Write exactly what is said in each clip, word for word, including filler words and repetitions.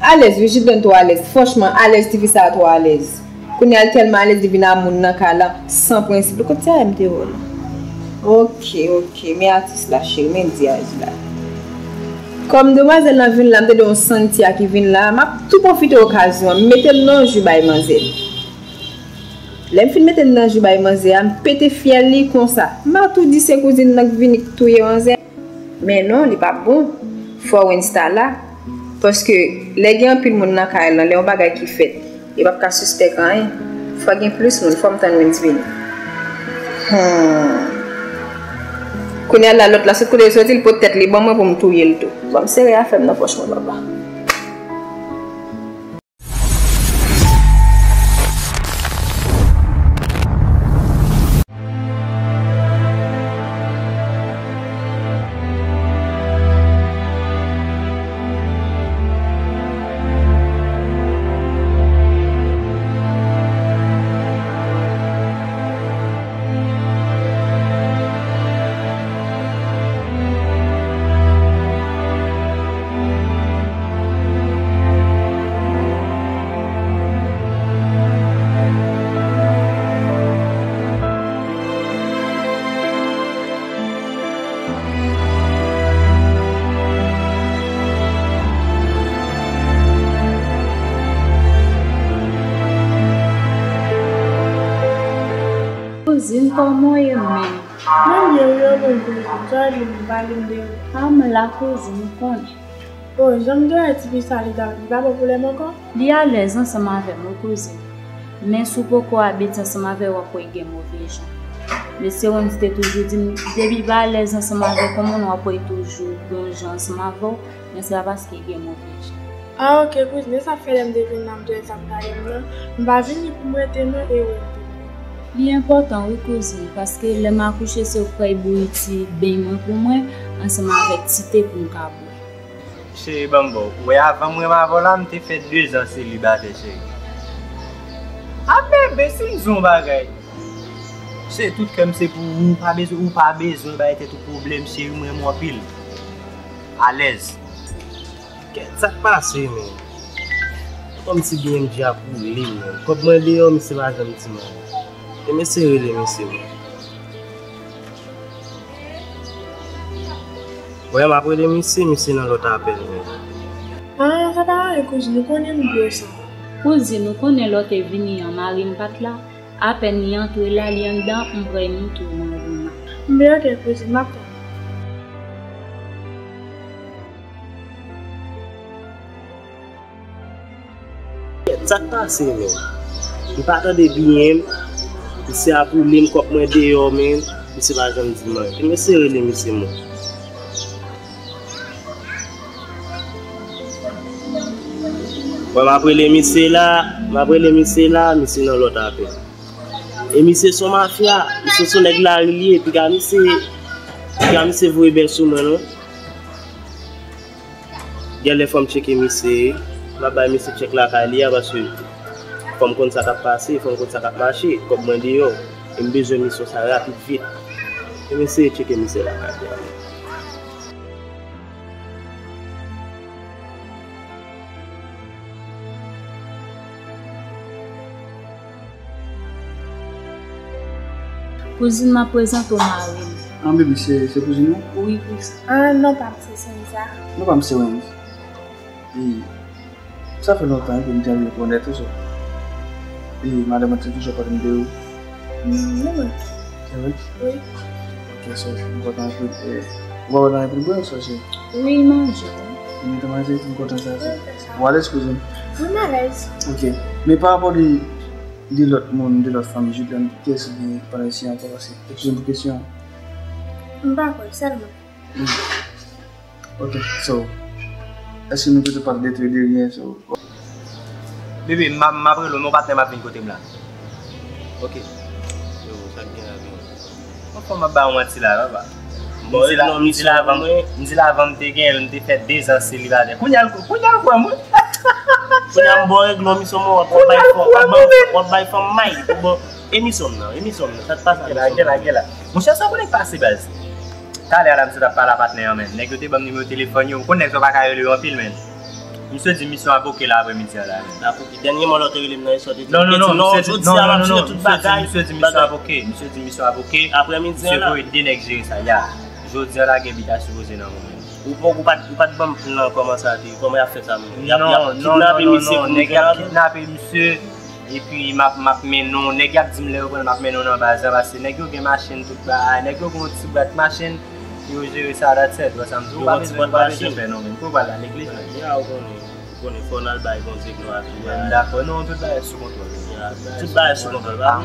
Alèz, wi, Jidlèn twò alèz. Franchman, alèz, tifi sa a twò alèz. Kounye a, l tèlman alèz, li vin a moun nan kay la, san prensip. Kote a m te wè w la? Ok, ok, men atis la, cheri, men di a la. Kòm demwazèl lan vin la, m tande yon Santia ki vin la, m ap tou pwofite okazyon an, m mete l nan jou bay manzè. Lè m fin mete l nan jou bay manzè a, m pete fyèl li konsa. M a tou di se kouzin nan k vini k touye manzè. Men non, li p ap bon. Fò Wendy ta la. Paske lè gen anpil moun nan kay lan, lè yon bagay ki fèt, yo p ap ka sispèk anyen. Fò gen plis moun, fò m tann Wendy vini. Hmm. Kounye a la, lòt la, sot kote l soti, l pot tèt li ban mwen pou m touye l tou. Fò m sere afè m nan pòch mwen, papa. Kouzin, kòman w ye menm? Mwen byen wi, e ou menm kouzin, sa w di m pale m de ou? A, m la kouzin, ou konnen. O, jan m te wè tifi sa, li ta, li pa ba w pwoblèm ankò? Li alèz ansanm avè m wi kouzin. Men si w poko abitye ansanm avè l, w ap wè gen move jan. Mesye Wendy te toujou di m, depi l pa alèz ansanm avè w, kòman w ap wè toujou yon jan ansanm avè w, men se pa paske gen move jan. A, ok, kouzin, e sa fè lè m te vin la, m te wè sa k ta ye m nan. M pa vini pou m rete non, e Wendy. Li enpòtan wi kouzin, paske lè m akouche se ou k fè bouyiti beny mwen pou mwen, ansanm avèk ti te pou m ka bwè. Cheri, ban m ba w. Ou wè, avan m renmen avè w la, m te fè dezan selibatè, cheri. A bebe, si m di w yon bagay, se tout kè m se pou ou, ou pa bezwen, ou pa bezwen bay tèt ou pwoblèm, cheri, m renmen w anpil. Alèz. Kèt, sa k pase, men? Kòmsi B M G ap woule, men. Kòb mwen deyò, misye pa janm di m anyen. E mesye rele misye, men. Wè, m ap rele misye, misye nan lòt apèl, men. A, sa pa anyen, kouzin, ou konnen m gwo sa. Kouzin, ou konnen lè w te vini an, mari m pa t la. Apèn li antre la, li anndan, m pral montre w nan rim nan. Byen, ok, kouzin, m ap tann. Kèt, sa k pase, men? M pa tande byen, misye ap woule m, kòb mwen deyò, men misye pa janm di m anyen. Mesye rele misye, mwen. Bon, m ap rele misye la, m ap rele misye la, misye nan lòt apèl. E misye se yon mafya, misye se yon nèg lari li ye, piga misye, piga misye voye bèl sou mwen, non. Genlè fò m tcheke misye, m ap bay misye tchèk lakay li a, paske fò m konn sa k ap pase, fò m konn sa k ap mache, kòb mwen deyò, e m bezwen misyon sa rapid vit. E m eseye tcheke misye lakay li a. Kouzin, m ap prezante w mari m. An, bebe, se, se kouzin ou? Wi, kouzin. Ah, non pa m se Sanza. Non pa m se Wendy. E, sa fè lontan, epi m te anvi rekonèt ou, so. E, madanm an te toujou pale m de ou. Mm, non, mwen. Se vre? Wi. Ok, so, m kontan anpil. E, ou pa wè nan anpil bwè, so, se? Wi, manje. Ou mete manje, m kontan sa, so. Wi, fè sa. Ou alèz, kouzin? Wi, m alèz. Ok. Men pa rapò de, de lòt moun, de lòt fanmi, Jidlèn, kiyès ki gen pandan isi ankò, paske, eskize m pou kesyon an. M pa kwè, sèlman. Mm. Ok, so, èske nou te pral detwi de ryen, so? Bebe, m ap, m ap rele w, men yon patnè m ap vin kote m la. Ok. Yo, sa k gen la, men? Bon, fò m ap ba w manti la, papa. M di la, m di la avan, m di la avan m te gen l, m te fè dezan selibatè. Kounye a l, kounye a l kwè mwen. Kounye a m ba w règlan misyon mwen, w ap bay fanm, w ap bay fanm may, ou bon. Emisyon m nan, emisyon m nan, sa k pase a, emisyon m nan? Gèla, gèla, gèla. Monchè, sa w konnen k pase, baz? Talè a la, m sot ap pale a patnè an, men. Nèg yo te ban m nimewo telefòn yo. Ou konn nèg sa yo pa ka rele yo anpil, men. Misye di misyon ap oke la aprèmidi a la menm. L ap oke. Dènyèman lè w te rele m nan, e sa w te di m? Non, non, non, misye di, non, non, non, non, misye di misyon ap oke. Misye di misyon ap oke. Aprèmidi a la. Misye voye de nèg jere sa, ya. Jodi a la, Gaby ta sipoze nan men mwen. Ou pa, ou pa, ou pa t ban m plan kòman sa te, kòman y ap fè sa menm? Y ap, y ap kidnape misye pou m fè l? Non, non, non, non, nèg y ap kidnape misye. Epi m ap, m ap mennen w, nèg y ap di m lè yo pran l, m ap mennen w nan baz la, paske nèg yo gen machin, tout bagay, nèg yo gen yon ti bwat machin, yo jere sa, that's it, wè sa m di w, ou pa bezwen, ou pa bezwen pè non, menm, pou w pral nan legliz, menm. Ya, ou konnen, ou konnen, fò n al bay Bondye glwa tou. M dakò, non, tout bagay sou kontwòl. Ya, tout bagay sou kontwòl, pa,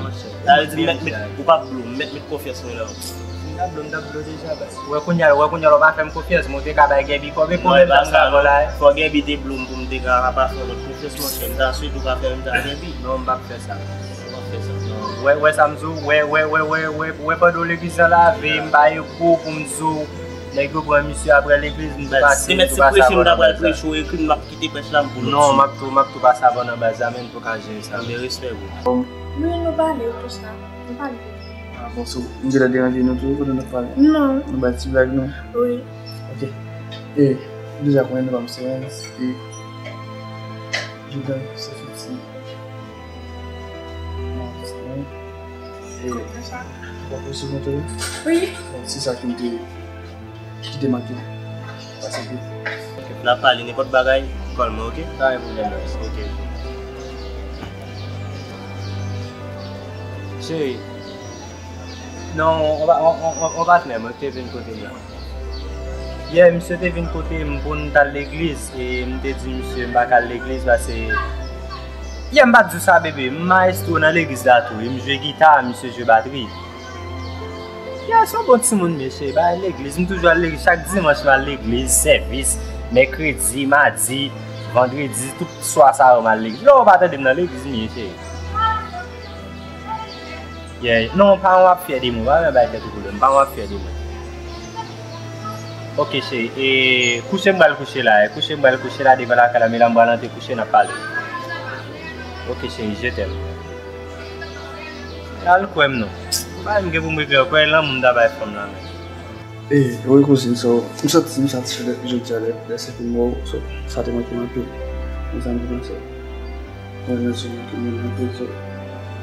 sa vle di, m mèt met, ou p ap blo, m mèt met konfyans mwen nan ou. Si m t ap blo, m t ap blo deja, baz. Ou wè kounye a, ou wè kounye a, ou pa fè m konfyans, mwen te ka bay Gaby kòb, e non, e pa sa, non. Fò Gaby te blo m pou m te ka pa fè lòt konfyans, monchè, m ta swete ou ka fè menm jan Gaby. Non, m p ap fè sa. Ou p ap fè sa. Non. Wè, wè sa m di w, wè, wè, wè, wè, wè, wè pandan legliz lan lave, m pa ekri w pou m di w, nèg yo pran misye aprè legliz, m tou pase, m tou pase avè w nan baz la. Si te mèt se preche m ta pral preche, ou ekri m, m ap kite prèch la, m pou lòt jou. Non, m ap tou, m ap tou pase avè w nan baz la, men m tou ka jere sa. Anben, respè, bro. Wi, nou pale, tou sa. Nou pale. Ah, bon, so, m gentan deranje nou tou pandan n ap pale? Non. Nou bay ti blag nou? Wi. Ok. E, deja konnen nou pa m Serens, e Jordan se fiti Martin. E, ou pa posib montre? Wi. Bon, se sa ki m te ki te manke. Pase byen. Ok, n ap pale nenpòt bagay, call mwen, ok? Pa gen pwoblèm, baz. Ok. Cheri, non, on, on, on, on, on patnè mwen ki te vin kote m la. Yè, misye te vin kote m pou n t al legliz, e m te di misye m pa ka al legliz paske, yè, m pa t di w sa, bebe, m mayestwo nan legliz la tou, e m jwe gita, misye jwe batri. Ya, se yon bon timoun, mesye. Ba legliz, m toujou al legliz. Chak dimanch, m al legliz, sèvis, mèkredi, madi, vandredi, tout swa sa yo, m al legliz. Lè w pa tande m nan legliz, m ye, cheri. Yeah. Non, paran w ap fyè de mwen. Pa bay tèt ou pwoblèm. Paran w ap fyè de mwen. Ok, cheri. E kouche m pral kouche la. E kouche m pral kouche la devan lakay la. Men la m pral antre kouche, n ap pale. Ok, cheri, je t'aime. Al kwè m non. Pa m gen pou m regle ankò, e lanmou m ta bay fanm lan menm. E, wi kouzin, so, m santi m satisfè jodi a lè, lè se pou m wè w, so, sa te manke m anpil. Mezanmi, panse. Mwen, mwen, se manke m anpil, so,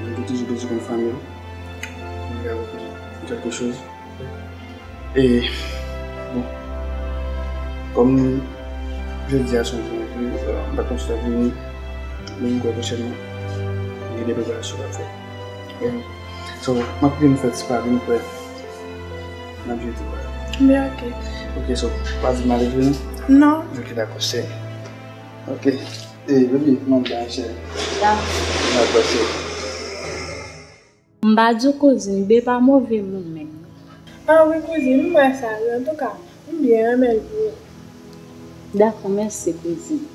mwen toujou bezwen konn fanmi m. Mwen gen kèlke choz. E, bon, kòm jodi a se yon jou, m pa t konn si w t ap vini, men m kwè pwochènman, gen de preparasyon w ap fè. E, so, m ap priye m fè ti pa vin kwè, m ap jwe ti pa. Byen, ok. Ok, so, pa di m ale vini? Non. Ok, dakò, cheri. Ok. E, baby, m ap bay cheri. Dakò. Dakò, cheri. M pa di w kouzin, Bebe pa move moun menm. Ah wi kouzin, m wè sa wi. Antouka, m byen renmen l pou ou. Dakò, mèsi kouzin.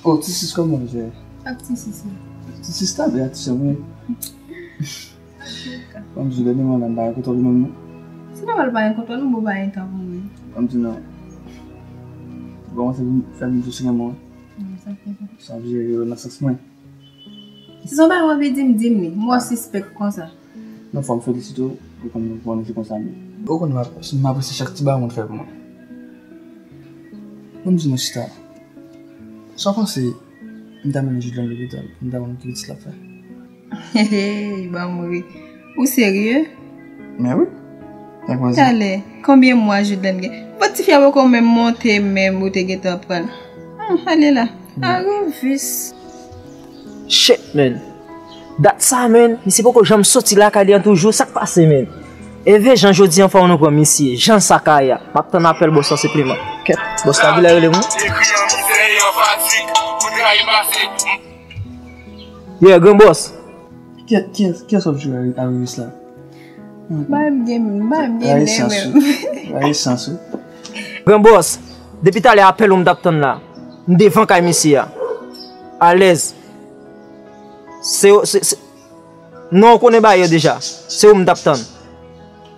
Oh, ti sis, kòman w ye? Ak ti sis la. Ti sis ta byen, ti sè mwen. Kòm di, dènye mwa la, m pa gen kontwòl menm non. Se nòmal pa gen kontwòl, non, bon, pa gen tan pou mwen. Kòm di non. Bon, se fè m dous renmen w. Non, sa fè sa. Sa vle nan sans mwen. Si se yon bagay w anvi di m, di m li. M wè w sispèk konsa. Non, fò m felisite w, pou konn, pou konn se konsa m ye. Ou konn m ap-, m apresye chak ti bagay moun fè pou mwen. Bon, di nou, sista, sa w panse m ta mennen Julian lopital pou m ta konn ki pitit l ap fè? Hey, ban m ri. Ou serye? Men wi. Talè, konbyen mwa Julian gen? Bon, tifi a poko menm monte, menm ou te gentan pran l. Hmm, ale la. Arevis. Shit, man. Dat sa, man. Misye poko janm soti lakay li an toujou. Sa k pase, man? Eve Jan jodi an fò nou pran misye. Jan Sakaya. M ap tann apèl bòs la sipleman. Kèt, bòs la vilè rele m. Yeah, gran bòs. Kiyès, kiyès, kiyès w ap jwe Arevis la? Bay m gen, bay m gen nen menm. Rayi sans wi. Gran bòs, depi talè apèl ou m t ap tann la. M devan kay misye a. Alèz. Se, se, se, non, ou konnen bagay yo deja. Se ou m t ap tann.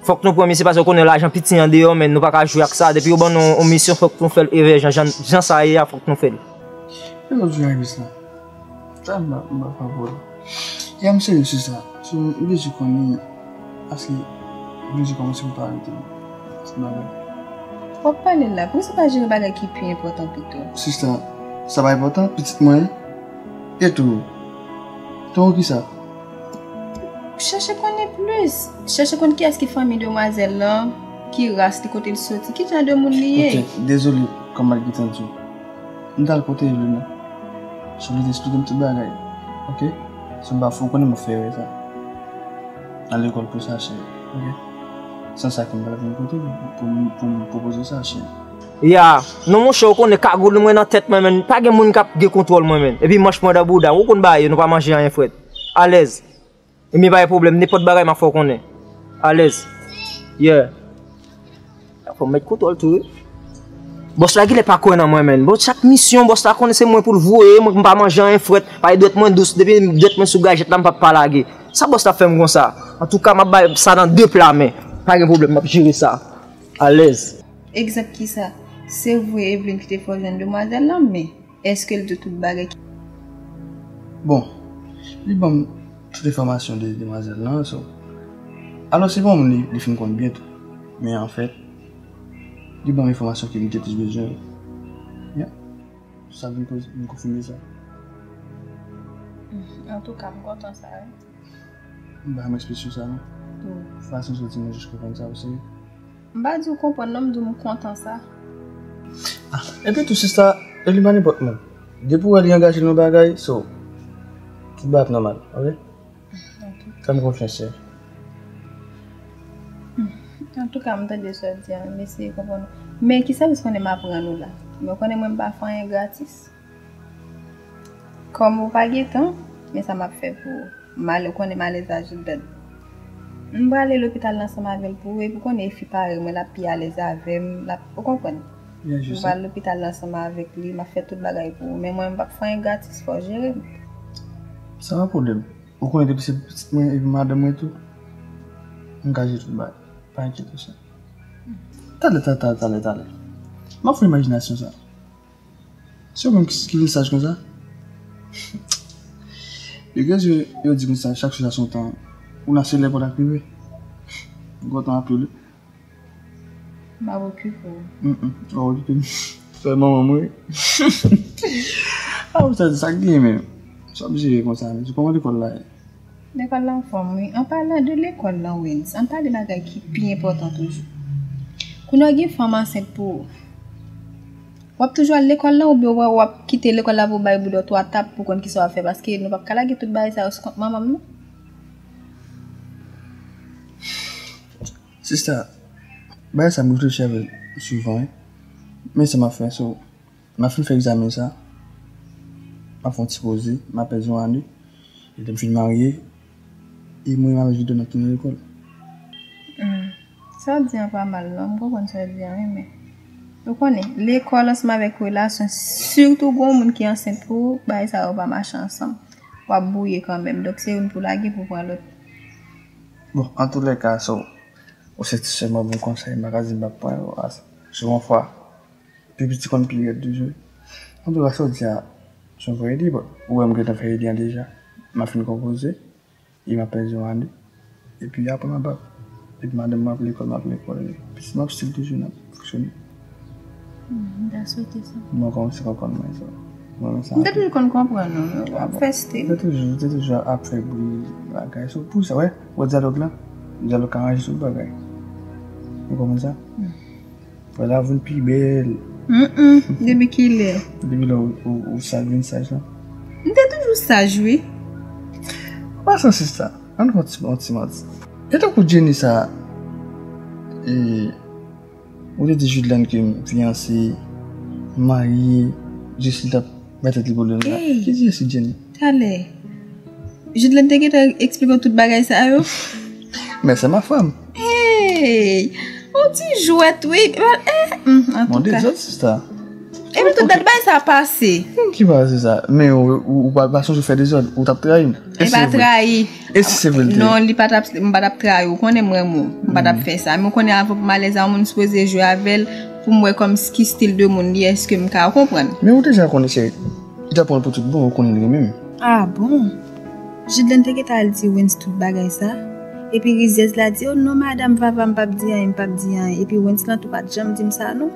Fòk nou pran misye paske ou konnen lajan piti an deyò, men nou pa ka jwe ak sa. Depi yo ban nou yon misyon, fòk nou fè l. Evè jan, jan, jan sa ye a, fòk nou fè l. Kiyès w ap jwe Arevis la? Sa m pa, m pa fè pou ou. Ya, m serye, sista. So, m bezwen konnen, paske m bezwen kòmanse pou pa rete. Ti bagay. W ap pale la, poukisa w pa jere bagay ki pi enpòtan pito? Sista, sa pa enpòtan, pitit mwen. E tou, tou ki sa? Chèche konnen plis. Chèche konn kiyès ki fanmi demwazèl lan, ki ras li, kote l soti, ki jan de moun li ye. Ok, dezole, kòm m pa t gentan di w. M t al kote Evelyn nan. So, li te eksplike m tout bagay. Ok? So, m pa fou, w konnen m ap fè erè sa. Al lekòl pou sa, cheri. Ok? Se sa ke m pral vin kote w pou, pou, pou m pwopoze w sa, cheri. Ya, non monchè, ou konnen kagoul mwen nan tèt mwen, men pa gen moun k ap gen kontwòl mwen, men. Epi manch mwen nan bouda m, ou konn bagay yo, nou pa manje anyen frèt. Alèz. Ebyen pa gen pwoblèm, nenpòt bagay m ap fè w konnen. Alèz. Yeah. Fò m met kontwòl tou wi. Bòs la genlè pa kwè nan mwen, men. Bon, chak misyon, bòs la konnen se mwen pou l voye, mwen m pa manje anyen frèt, paske dwèt mwen dous, depi dwèt mwen sou gajèt la, m p ap pa lage. Sa bòs la fè m konsa? Antouka, m ap bay sa nan de pla men. Pa gen pwoblèm, m ap jere sa. Alèz. Egzanp kisa? Se vre Evelyn ki te fè w jwenn demwazèl lan, men èske l di w tout bagay ki... Bon, li ban m tout enfòmasyon de demwazèl lan, so. Alò, se bon, li, li fin konn byen tou. Men anfèt, li ban m enfòmasyon ke m te plis bezwen. Ya. Sa vin koz, vin konfime sa. Antouka, m kontan sa, wi. M pa renmen ekspresyon sa, non. Fason w di mwen, jis konprann sa, w serye? M pa di w konprann, non, m di w m kontan sa. Ah, epi tou, sista, e li pa nenpòt moun. Depi w wè li angaje nan bagay, so, tout bagay ap nòmal, ok? Fè m konfyans, cheri. Antouka, m tande sa w di a, m eseye konprann ou. Men ki sèvis konnen m ap rann ou la? Men w konnen mwen m pa fè anyen gratis. Kòm ou pa gen tan, men sa m ap fè pou ou. M ale, ou konnen malèz a Jildad. M prale lopital ansanm avè l pou ou, epi w konnen e fi parèy mwen, l ap pi alèz avè m, l ap, ou konprann? M pral lopital ansanm avèk li, m ap fè tout bagay pou ou. Men mwen, m p ap fè anyen gratis, fò w jere m. Sa pa pwoblèm. Ou konnen depi se pitit mwen epi madanm mwen tou, m ka jere tout bagay. Pa enkyete w, cheri. Talè, talè, talè, talè, talè. M ap fè imajinasyon sa. Se ou menm ki, ki vin saj konsa? Yo gen yo di konsa, chak chòz a son tan. Ou nan se lè pou l ap rive. M kontan anpil wi. M ap okipe w. Mm, mm. W ap okipe m. Fè manman m wi. A, ou sa di sa k gen menm. Sa oblije konsa menm. Se kòman lekòl la ye? Lekòl la anfòm wi. An palan de lekòl lan, Wens, ann pale bagay ki pi enpòtan toujou. Kounye a w gen fanm ansent pou ou. W ap toujou al lekòl lan oubyen w ap kite lekòl la pou w bay bouda w twa tap pou w konn kisa w ap fè, paske nou p ap ka lage tout bagay sa yo sou kont manman m non. Sista, bagay sa m reflechi avè l souvan wi. Men sa m ap fè, so, m ap fin fè egzamen sa, m ap fè yon ti poze, m ap pèdi yon ane, e lè m fin marye, e mwen m ap jwenn nan tounen lekòl. Hmm. Sa w di an pa mal non, m konprann sa w di an wi, men ou konnen, lekòl ansanm avèk relasyon, sitou gon moun ki ansent pou ou, bagay sa yo pa mache ansanm. W ap bwouye kanmenm, donk se youn pou lage pou pran lòt. Bon, antoulèka, so, ou se sèlman bon konsèy, m pa ka di m p ap pran yo, a, sou yon fwa, pi piti konn pi rèd toujou. Antouka, sa w di a, se yon vrè ide, bon, ou wè m gentan fè ide an deja, m ap fin konpoze. E m ap pèdi yon ane. Epi apre m ap bak. Epi madanm mwen ap lekòl, m ap lekòl. Epi si m ap stil toujou, n ap fonksyone. Hmm, m ta swete sa. Mwen kòmanse konprann mwen sa. Mwen renmen sa. M te toujou konn konprann ou, w ap fè stil. M te toujou, m te toujou ap fè bri, bagay. So, pou sa, wè, wè dyalòg la. Dyalòg ka ranje tout bagay. Ou konprann sa? Hmm. Wè la vin pi bèl. Mm, mm. Depi kilè? Depi lè ou, ou, ou saj, vin saj la. M te toujou saj, wi. An pasan, sista, ann fè yon ti, yon ti manti. E tankou Jenny sa, e, ou te di Judland ke m fiyanse, m marye, jis li t ap bay tèt li pwoblèm la. Ey! Ki di jis li, Jenny? Talè. Judland te gentan eksplike w tout bagay sa yo? Mais c'est ma femme. Hey! On ti jwèt, wi. Eh, hmm, antouka. Bon, dezòd, sista. Epi tout dat bagay sa pase. Hmm, ki pase sa? Men ou, ou, ou pa, pa sonje fè dezòd, ou t ap trayi m. E pa trayi. E si se vre l te? Non, li pa t ap, m pa t ap trayi w. Ou konnen m renmen w. M pa t ap fè sa. Men ou konnen avan pou m alèz a yon moun, m sipoze jwe avè l pou m wè kòm ki stil de moun li, èske m ka, ou konprann? Men ou deja konnen, cheri. Li t ap pran l pou tout bon, ou konnen l renmen m. Ah bon? Jidlèn te gentan al di Wens tout bagay sa. Epi rizyèz la di, "Oh non, madanm Vava, m p ap di anyen, m p ap di anyen." Epi Wens lan tou pa t janm di m sa non.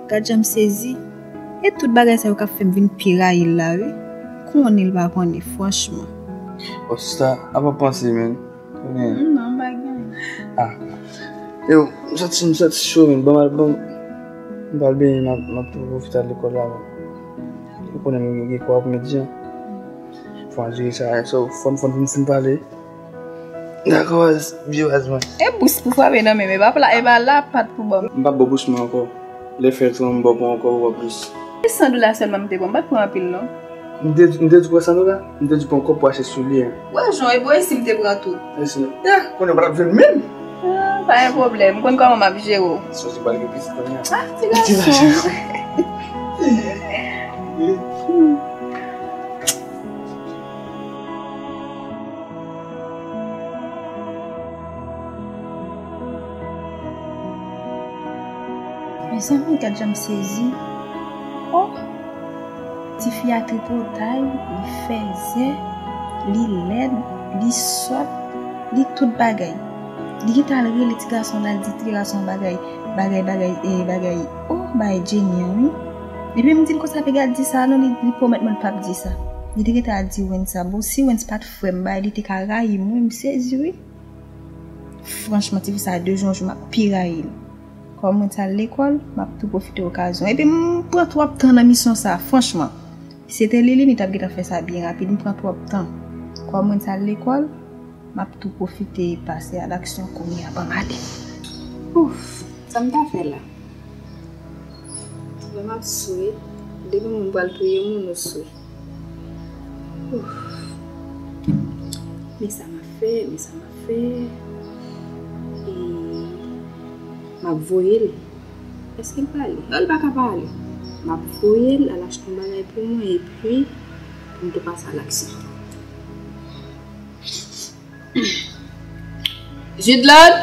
Gad jan m sezi. E tout bagay sa yo k ap fè m vin pi rayi l la, wi. Konnen l pa konnen, franchman. Oh, sista, apa w panse, menm? Ou gen? Mm, non, m pa gen. Ah. Yo, m santi, m santi cho, menm. Ban m al, ban m, m pral benyen, m ap, m ap tou pwofite al lekòl la, menm. Ou konnen m gen, gen kou aprèmidi an. Fò m jere sa, so, fò m, fò m fin pale. Dakò, baz, baz mwen. E bous pou frape nan men, men pa pla, e pa la pat pou ban m. M p ap ba w bous mwen ankò. Lè fè tou, m ba w ankò, ou wè plis. Se san dola sèlman m te pran, m pa t pran anpil non. M te, m te di w pran san dola, m te di w pran kòb pou achte soulye. Wè, jan e bò isi m te pran tout. Mèsi. Ya, konnen w pa t ap jwenn menm. Ah, pa gen pwoblèm, m konn kòman m ap jere w. Sonje pral gen pitit kounye a. Ah, ti gason. Mezanmi, gad jan m sezi. Oh! Tifi a tripotay, li fèzè, li lèd, li sòt, li tout bagay. Li gentan al rele ti gason l, al di ti gason bagay, bagay, bagay, eh, bagay. Oh, bagay Jenny an, wi. Epi m di l konsa, "Piga di sa non," li, li pwomèt mwen l p ap di sa. Li te gentan al di Wens sa. Bon, si Wens pa t frè m, bay, li te ka rayi m, wi, m sezi, wi. Franchman, tifi sa, de jou an jou, m ap pi rayi l. Kòm mwen t al lekòl, m ap tou pwofite okazyon. Epi m pran twòp tan nan misyon sa, franchman. Si se te Liline, li t ap gentan fè sa byen rapid, m pran twòp tan. Kòm mwen t al lekòl, m ap tou pwofite pase alaksyon kounye a, ban m ale. Ouf, sa m ta fè la? Lè m ap swe, depi moun pral touye moun, ou swe. Ouf. Men sa m ap fè, men sa m ap fè. E m ap voye l. Èske l pale? Non, l pa ka pale. M ap voye l al achte yon bagay pou mwen, epi pou m tou pase a laksyon. Jidlad?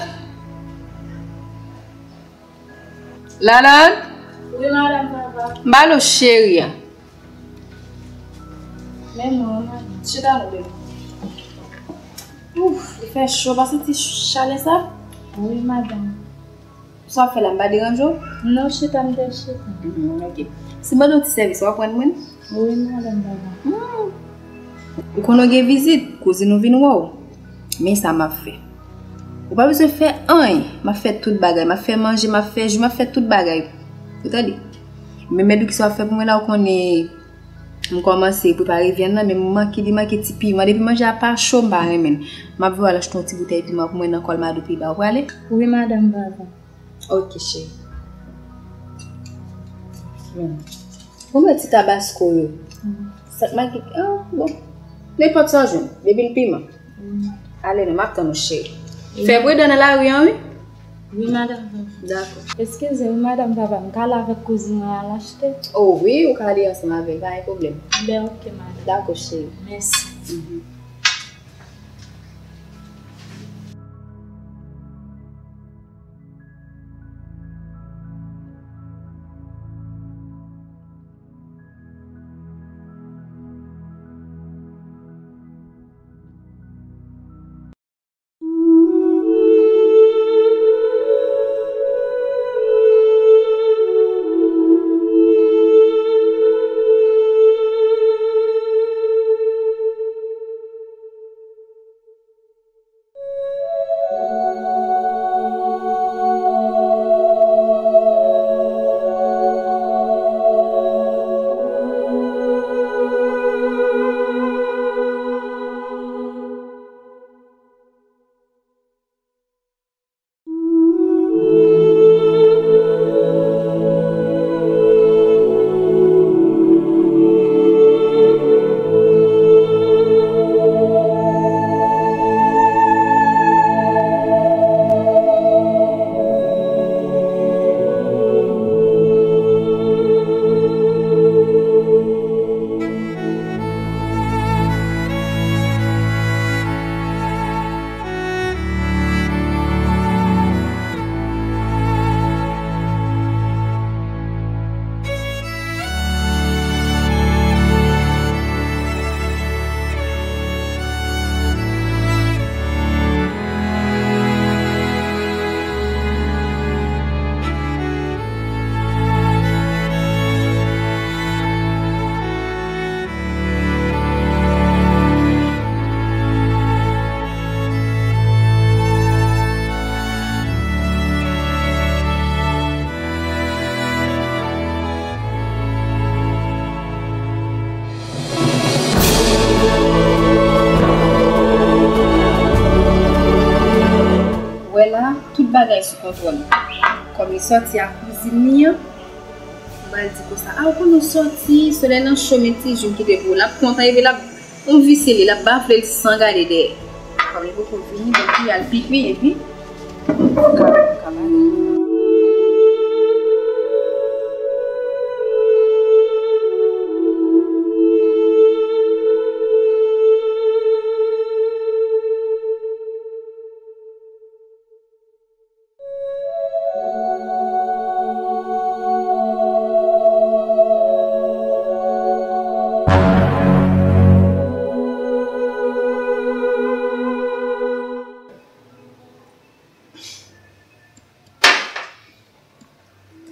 Lalande? Wi, madanm Vava. M ba l cheri a. Men non, madanm. Chita non, bebe. Ouf, li fè cho, pa santi chalè sa? Wi, madanm. Sa w ap fè la, m pa deranje w? Non, chita, m te chita. Mm, ok. Si m mande w ti sèvis, w ap rann mwen? Wi, madanm Vava. Mm. Ou konnen w gen vizit, kouzin ou vin wè w. Men sa m ap fè. Ou pa bezwen fè anyen. M ap fè tout bagay. M ap fè manje, m ap fè ji, m ap fè tout bagay. Ou tande? Men mèt ou ki sa w ap fè pou mwen la, ou konnen m kòmanse prepare vyann nan, men m manke, li manke ti piman. Depi manje a pa cho, m pa renmen l. M ap voye al achte yon ti boutèy piman pou mwen nan Colmado Pays-Bas. Ou prale? Wi, madanm Vava. Ok, cheri. Men. Pou mwen ti tabasko yo. Mm. Sa k make, ah, bon. Nenpòt sa w jwenn, depi l piman. Mm. Ale non, m ap tann ou, cheri. Wi. Fè pridan nan lari an, wi. Wi, madanm Vava. Dakò. Eskize, wi, madanm Vava, m ka ale avèk kouzin mwen al achte? Oh, wi, ou ka ale ansanm avè l, pa gen pwoblèm. Ben, ok, madanm. Dakò, cheri. Mèsi. Mhm. Wè la, tout bagay sou kontwòl. Kòm li sòti ak kouzin li an, m pral di konsa, a, ou konnen w sòti, solèy nan cho, men ti jou m kite pou ou. L ap kontan, epi l ap, yon visye li, l ap bafle l san gade dèyè. Kòm li poko vini, donk li al pipi, epi, m ka, m ka pale.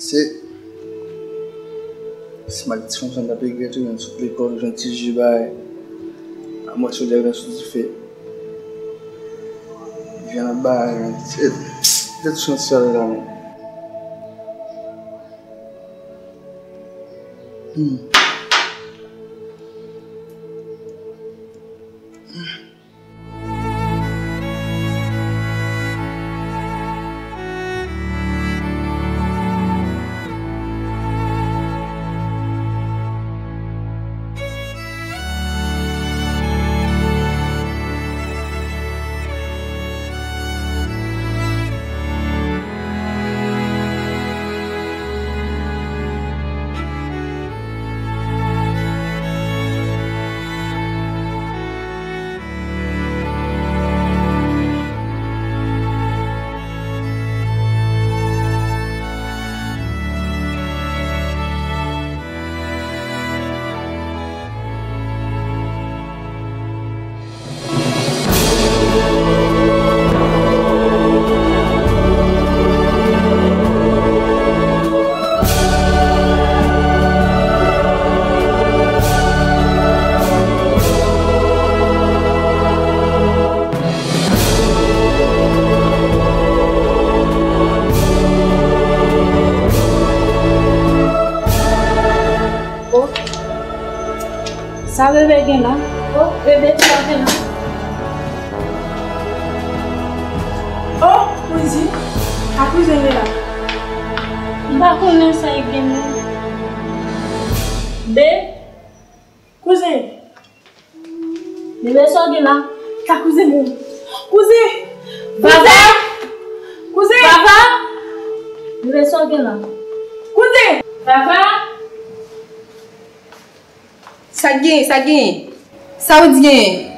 Se, se malediksyon sa, m t ap regrèt wi, m sot lekòl, jwenn ti ji bay. A mwen sou lè nan sou dife. Vyann ap bay, men. Se, se tout chans sa la, men. Hmm. Oh, sa bebe gen la? Oh, bebe, sa gen la? Oh, kouzen, a kouzen gen la? M pa konnen sa y gen non. Be, kouzen. Bebe, sa w gen la? Sa kouzen bon? Kouzen! Vava! Kouzen! Vava! Bebe, sa w gen la? Kouzen! Vava! Sa k gen? Sa k gen? Sa w di gen?